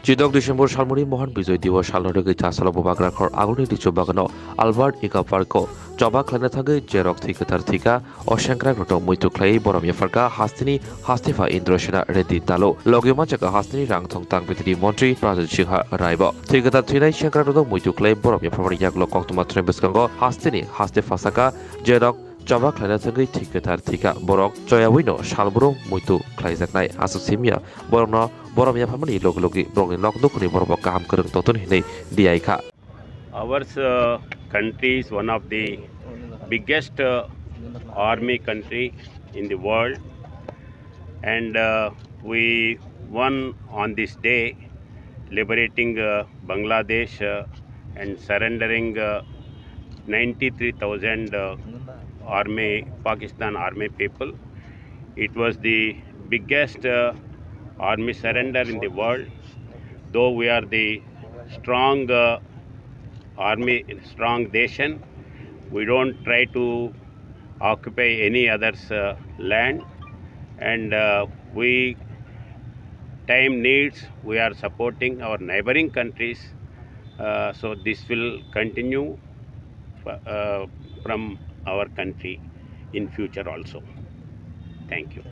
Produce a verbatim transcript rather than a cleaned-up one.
Chidok December salmuri Mohan Bijoy Diwas salno rwgwi chasalo Bubagra khor agulni lichu bagano Albert Ika Parko choba khlaina thangwi jerok thwi kwthar thwikha, o sengkrak rokno muitu khlaiwi borom yapharkha hasteni hastepha Indra Sena Reddy Talu. Logi manchakha hasteni rangthong tang bithiri montri Pradyot Singha Raibo. Thwi kwthar thwinai sengkrak rokno muitu khlaiwi borom yapharmani yaklo koktwma thwinai bwskango hasteni haste phasakha jerok choba khlaina thangwi thwi kwthar thwikha borok choyawino salbrum muitu khlaijaknai. Aswk simiya borokno borom yapharmani logi logi borokni nok nukhungni borokbo kaham kwrwng tongthun hinwi diyaikha. Our uh, country is one of the biggest uh, army country in the world, and uh, we won on this day, liberating uh, Bangladesh uh, and surrendering uh, ninety-three thousand uh, army, Pakistan army people. It was the biggest uh, army surrender in the world. Though we are the strong uh, army, strong nation, we don't try to occupy any other's uh, land, and uh, we time needs we are supporting our neighboring countries. Uh, so this will continue uh, from our country in future also. Thank you.